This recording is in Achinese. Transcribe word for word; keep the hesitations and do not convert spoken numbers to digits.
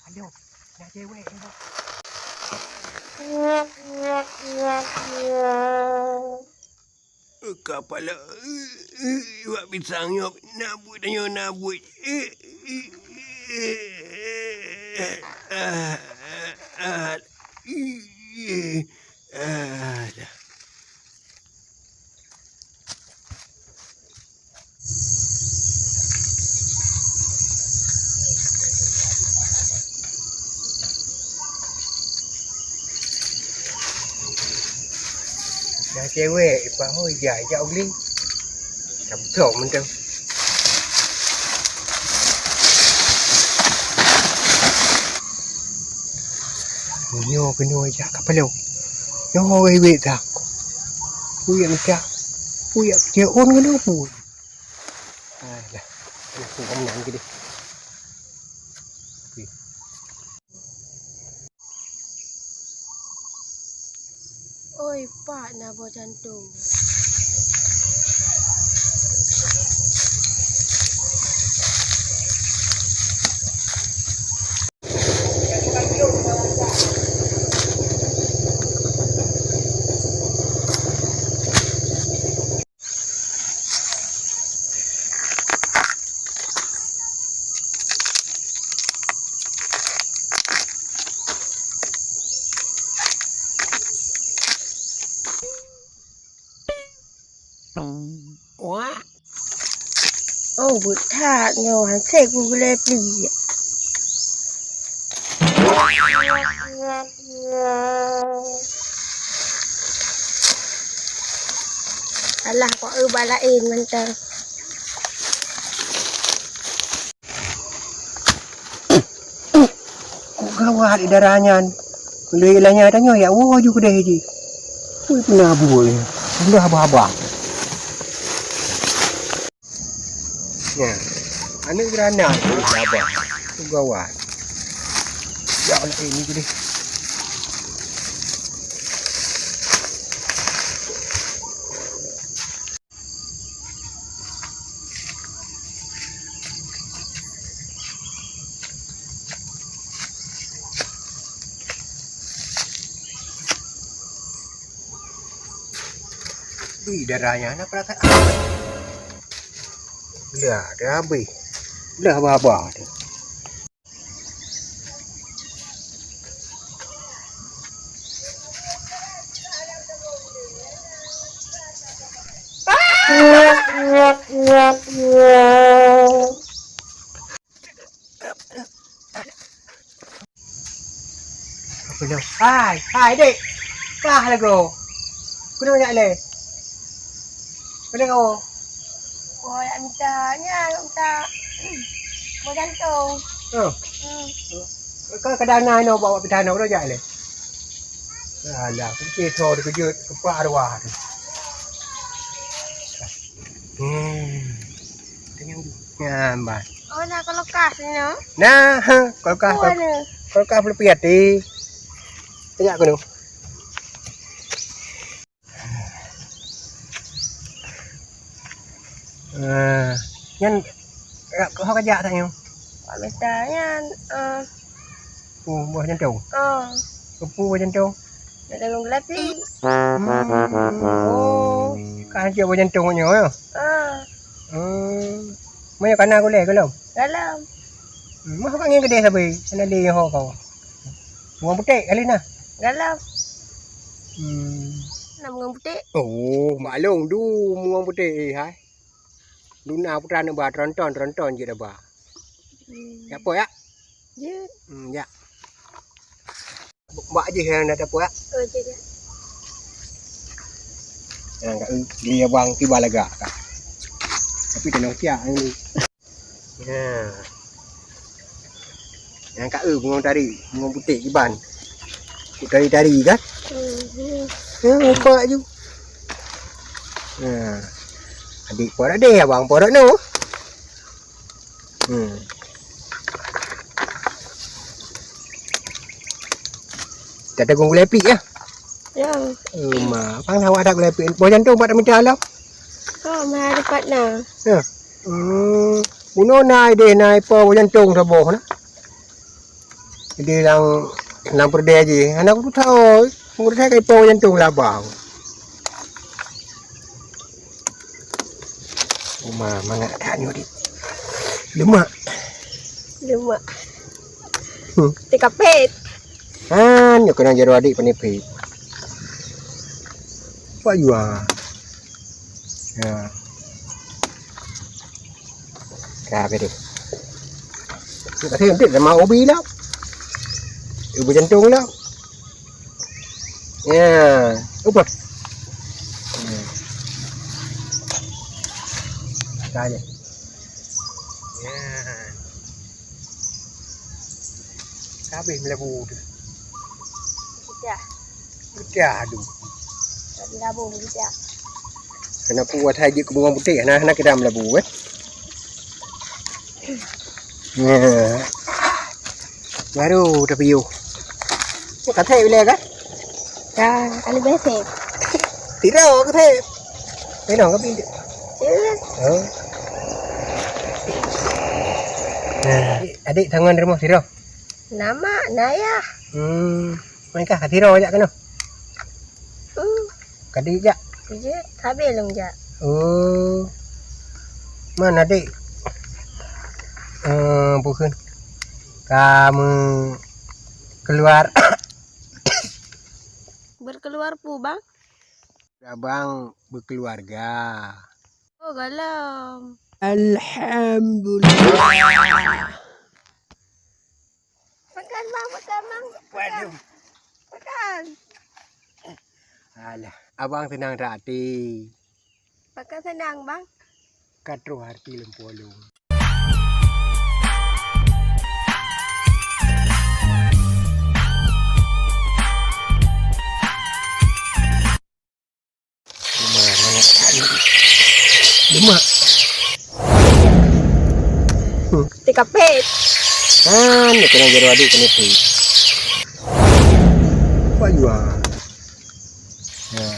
Aduh, na cewek ni. Kapala, wak pisang nyoe, na buet tanyoe, na buet. Alah. Nyang cewek, ipah hôi, jak, jak u glieng. Cabut mantong. Nyoe keunoe jak ka paloe. Nyoe wék-wék dak. Kuyang dak. Kuyang ceuôn keunoe pun. Alah. Aku keunan keudeh. Oi, pat na boh jantong. Wah. Oh, beuthat nyoe, han sép ku gulai pliek. Alah, kok eu bak laén mantong. Kok gawat di dara nyan. Lé lanya tanyoe yak woe ju keudeh jih. Woi, peuna buet. Udah haba-haba. Nya, aneuk beranak tu haba. Tu gawat. Ya Allah, ini keudeh. Di darah nyan na perasaan. Dah, dah habéh. Dah haba-haba tu. Hai, hai, dek. Kah lagoe. Keunoe jak lé. Keunoe kau. Oh, nak minta, nyan, nak minta. Boh jantong. Oh. Hmm. Kau kadang na inoe bawa pih tanah, keunoe jak lé. Alah, pikir tho teukeujot, keupak arwah tu. Hmm. Kenyang tu. Nyan, ban. Oh, na kulkas ni, no? Nah, ha, kulkas, oh, kul-, ada. Kulkas peuleupie até. Tanya aku tu. Ah, nyan, ho ka jak that nyoe? Wak mita nyan, ah. Oh, boh jantong? Ah. Keupeue boh jantong? Nak dalam gelati. Hmm. Oh, ka hanjeuet boh jantong nyoe, ya? Ah. Hmm. Meunyoe kana gulai golom? Golom. Hmm, meuho ka ngieng keudeh sabe, hana lé ho kau. Bungong putéh kali na? Golom. Hmm. Na bungong putéh? Oh, maklum du bungong putéh, eh, hai. Duna putra neuba tronton, tronton jeuet ba. Hmm. Jak po, ya? Jeuet. Hmm, jak. Bak jih nyang na po, ya? Oh, jeuet, jeuet. Nyang ka, eh, li abang tiba lagak ka. Tapi kena siap ni. Ha. Nyang ka eu bungong tari, bungong putéh kiban. Kuk tari-tari kan? Hmm. Ha, nampak ju. Ha. Adik po dak deh, abang po dak noh. Hmm. Dak ada gulai pik ya? Ya. Eh, ma, pang awak dak gulai pik. Boh jantong pat mita alam. Oh, ma ada pat na. Ya. Hmm. Bunoe na ideh na ipo boh jantong saboh na. Ideh lam, lam peureudèe jih. Hana kutu tho. Peureudèe ka ipo boh jantong laba. Uma mangat that nyoe dik. Lemak. Lemak. Hmm. Teuka pet. Han, nyoe keunong jaroe adik panipit. Pak jua. Ya. Ka habéh deh. Ka habéh, nanti sama ubi lah. Ubi jantung lah. Ya, apa? Ya. Ka aja. Ya. Ka habéh melabu tu. Pecah. Pecah tu. Melabu pecah. Kenapa buat haji ke bunga putih? Nah, nah kita melabu eh. Nah. Baru tapi yuk. Kata bila kan? Ka, ka leubeh sép. Tiro ka sép. Peunong ka pintu. Ya. Oh. Nah, adik, adik tangan rumah tiro. Nama, Nayah. Hmm. Mereka ka tiro jak kena. Hmm. Kadi jak. Jeuet, habéh lôn jak. Oh. Man adik? Eh, bukon. Kamu keluar. Berkeluar pu, Bang? Abang berkeluarga. Oh, gohlom. Alhamdulillah. Makan, Bang, makan, Bang. Makan. Waduh. Makan. Alah, abang senang that hati. Makan senang, Bang. Ka troh hati lôn polong. Lemak. Hmm. Teuka pet. Ah, ni kena jaroe adik kena pet. Apa jua? Ya.